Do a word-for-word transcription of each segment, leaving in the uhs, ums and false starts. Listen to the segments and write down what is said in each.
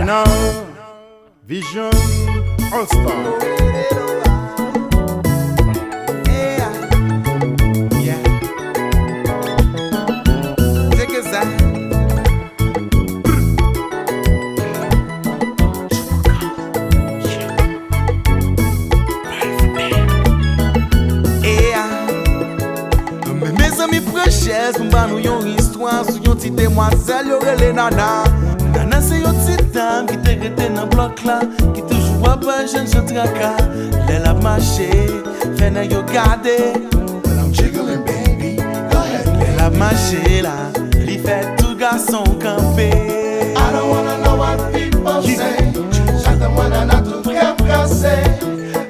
Nan Vision All Star. Men mezanmi, pran chèz pou m ba nou yon istwa sou yon ti demwazèl yo rele Nana. Nana se yon ti dam ki te rete nan blòk la, ki toujou ap bay jènjan traka. Lè l ap mache, fè nèg yo gade. Lè l ap mache la, li fè tout gason kanpe. I don't wanna know what people say. Chak tan m wè Nana, tout kè m kase.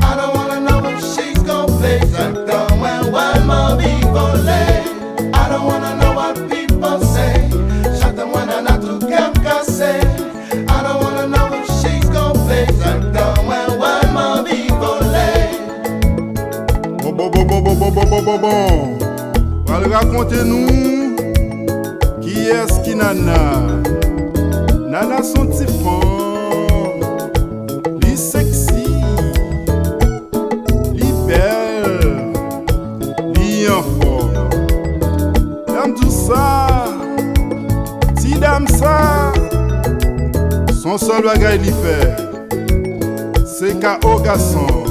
I don't wanna know if she's gon' play. Chak tan m wè l, m anvi vole. I don't wanna know what people say. Chak tan m wè Nana, tout kè m kase. I don't wanna know if she's gon' play. Chak tan m wè l, m anvi vole. Bon, bon, bon, bon, bon, bon, bon, bon, bon, bon. Pral rakonte nou kiyès ki Nana. Nana se yon ti fanm. Li seksi. Li bèl. Li anfòm. Dam di w sa. Ti dam sa. Se yon sèl bagay li fè. Se K O gason.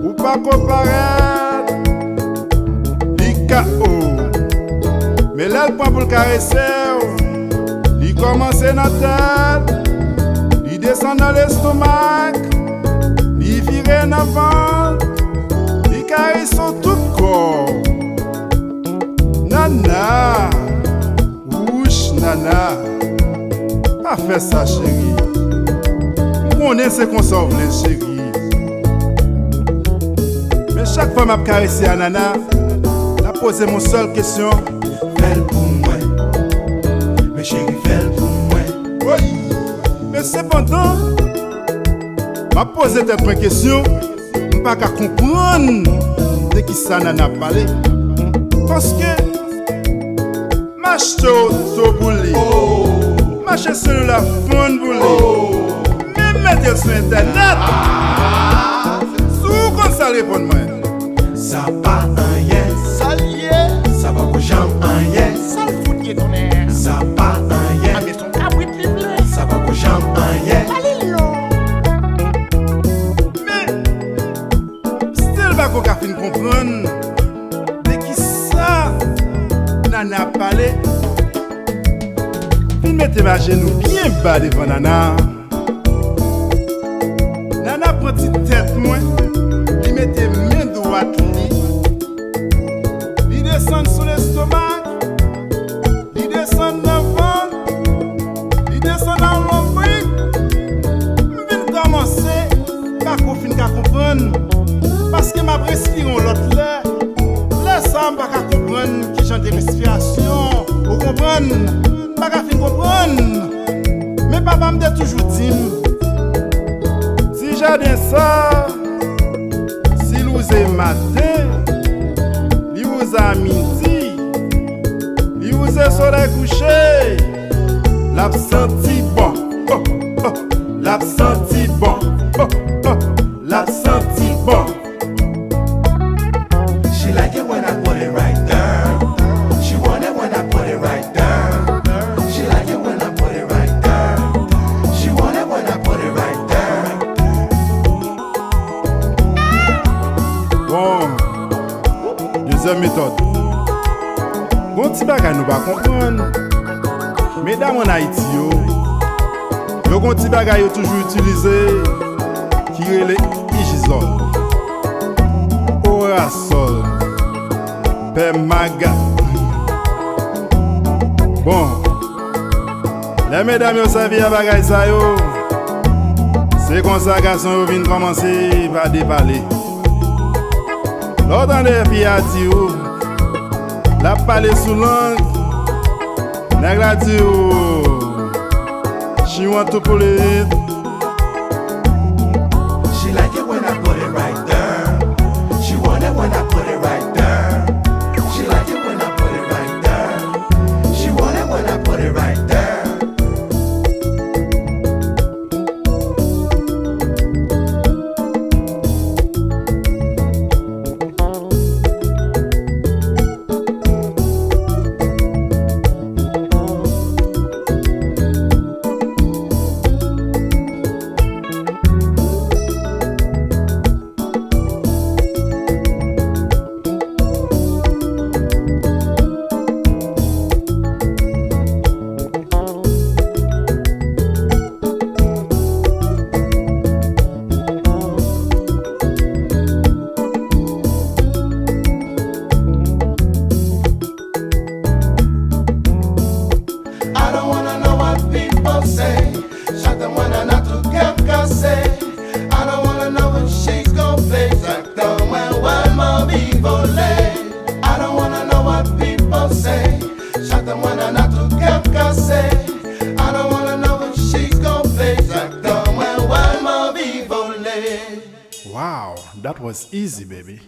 Ou pako parèt, li K O. Men lè l pran pou l karese w, li kòmanse nan tèt, li desann nan lestomak, li vire nan vant, li karese w tout kò w. Nana! Wouch, Nana, pa fè sa, cheri. M konnen se konsa w vle l, cheri. Men chak fwa m ap karese a, Nana, l ap poze m yon sèl kesyon. Fè l pou mwen. Men cheri, fè l pou mwen. Woy! Men sepandan, m ap poze tèt mwen kesyon, m pa ka konprann de kisa Nana ap pale. Paske m achte oto pou li. M achte selil iPhone pou li. Menm mete l sou entènèt. Si w konn sa l reponn mwen. Sa pa anyen. Sa l ye? Sa poko janm anyen. Sa l fout ye tonnè? Sa pa anyen. A, men se yon kabrit li vle. Sa poko janm anyen. Pale l non. Men, still pako ka fin konprann de kisa Nana ap pale. Vin mete m ajenou byen ba devan Nana. Nana pran ti tèt mwen, li mete men dwat li, li desann sou lestomak, li desann nan vant, li desann nan lonbrik. M vin kòmanse pako fin ka konprann, paske m ap respire yon lòt lè. Lè sa a, m pa ka konprann kijan de respirasyon, ou konprann? M pa ka fin konprann. Men papa m te toujou di m, ti jaden sa, si l wouze maten, li wouze a midi, li wouze solèy kouche, l ap santi bon. Oh, oh, l ap santi bon. Oh, oh, l ap santi bon. She like it when I put it right there. She want it when I put it right there. She like it when I put it right there. She want it when I put it right there. Bon, dezyèm metòd. Gon ti bagay nou pa konprann. Medam ann Ayiti yo, yo gon ti bagay yo toujou itilize ki rele ijizòl, orasòl, pèmaga. Bon, lè medam yo sèvi a bagay sa yo, se konsa gason yo vin kòmanse pa depale. Lè w tande fi a di w, l ap pale sou lang, nèg la di w, she want to pull it. She like it when I put it right there. She want it when I put it right there. She like it when I put it right there. She want it when I put it right there. Say, chak tan mwen nan tout kè m kase. I don't wanna know if she gon' play. Chak tan mwen wè l m anvi vole. Wow, that was easy, baby.